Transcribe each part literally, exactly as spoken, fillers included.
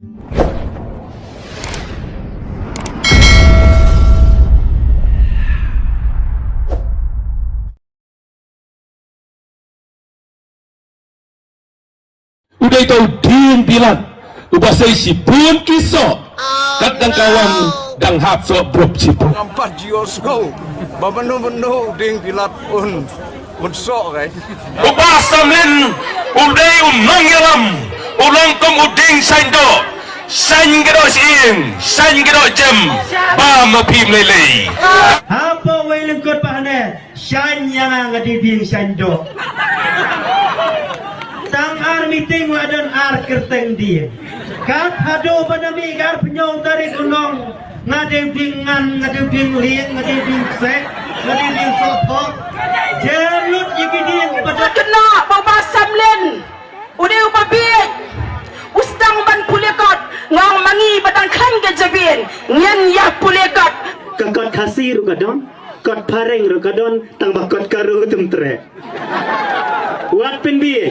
U dei uta u dieng bilat uba sei shibun ki soh. Kat dang ka wan dang hap soh brop shibun. Ngam pat jios ko. Ba mano mano u dieng bilat un un soh kai. U Bah Samlin u dei u nongïalam, u long kum u dieng saiñdoh. Saiñ ka doh syieng, saiñ ka doh jem, ba ma phi mlei lei. Hapoh wei lyngkot ba hane. Shaiñ ïa nga, nga dei bieng shaiñ doh. Tang ar meeting la don ar kyrteng dieng. Kat haduh ba na mih ka arphew hynñiew tarik u nong, nga dei bieng ngan, nga dei bieng lieng, nga dei bieng kseh, nga dei bieng sohthok. Jer lut ïa ki dieng ba don. Kynnoh ba Bah Samlin u dei uba bieit. U sdang ban pule kot, nga ong ma ngi ba dang khlaiñ ka jabieng ngin ïa pule kot. Ka kot Khasi ruh ka don, kot phareng ruh ka don, tang ba kot Garo tum treh. Wat pynbieit.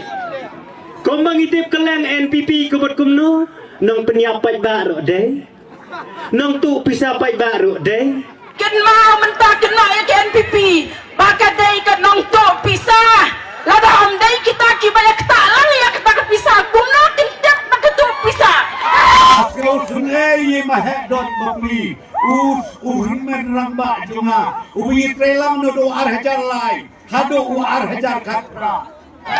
Kumba ngi tip kylleng N P P ka mut kumno, nong pynïap paidbah ruh dei. Nong tuh pisa paidbah ruh dei. Kynmaw mynta kynnoh ïa ka N P P ba ka dei ka nongtuh pisa. Lada ym dei kita kiba ïa ktah lang ïa kata ka pisa, kumno kin tip ba ka tuh pisa? Ka u thnei ïa ma heh dot bapli. U u hynmen rangbah jong nga uba ngi trei lang naduh ar hajar lai haduh u ar hajar khatphra.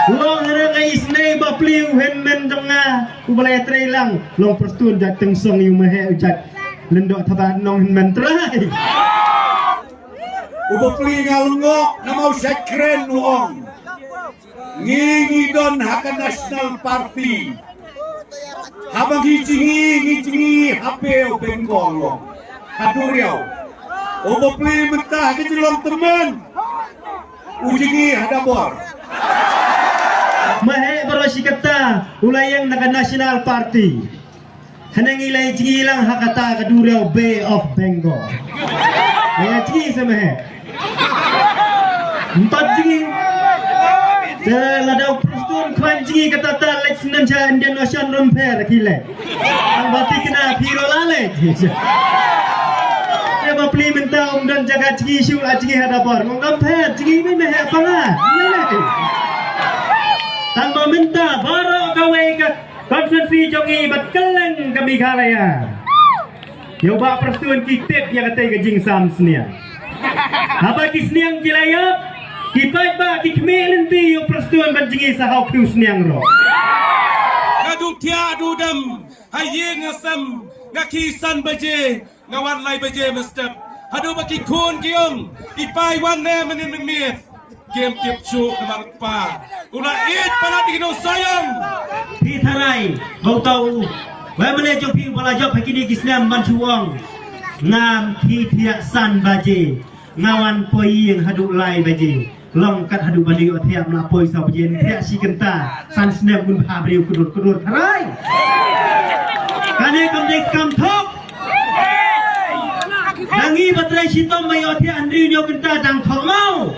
Long hynrei nga isynei bapli u hynmen jong nga uba la ïatrei lang. Long Prestone jait tyngsong ïa u ma heh u jait lyndoh thaba nong hynmen trai. U bapli nga lyngngoh namar u shait kren u ong. Ngi ngi don ha ka National Party. Haba ngi jngi ngi jngi ha Bay of Bengal long. Ha duriaw. U bapli mynta ha ka jinglong tymmen. U jngi ha Dabor. Ma heh baroh shi katta u la ïeng na ka National Party. Hynrei ngi la jngi lang ha kata ka duriaw Bay of Bengal. Ngi la jngi sa ma heh. Ym pat jngi. Te lada u Prestone khraw jngi kata ta leit snem sha Indian Ocean ruh ym pher ki leh. Ang ba thikna phi ruh la leh. Te bapli mynta ym don jaka jngi shuh la jngi ha Dabor. Ngam pher jngi mei ma heh panga. Tang ba mynta baroh kawei ka constituency jong ngi bad kylleng ka Meghalaya. Ïa u Bah Prestone ki tip ïa katei ka jingsam sniang. Haba ki sniang ki la ïap, ki paidbah ki khmih lynti ïa u Prestone ban jngi sa ha u khiew sniang ruh. Nga duh thiah duh dem ha ïing ha sem, nga khie san baje, nga wan lai baje mynstep. Haduh ba ki khun ki ong, i pa i wan ne mynnin mynmiet. Kim tip shuh namar kpa u la ïeit palat ïa ki nongshong. Phi tharai ba uta u, ba mynne jong phi ba la jop ha kine ki snem ban shu ong, ngam khie thiah san baje, nga wan poi ïing haduh lai baje. Long kat haduh ban ïoh thiah, mla poi saw baje, thiah shi kynta. San snem un bha briew kdur kdur, tharai. Kane kam dei kam thok. Nang i ba trei shitom ba ïoh thiah hynriew hynñiew kynta dang thok maw.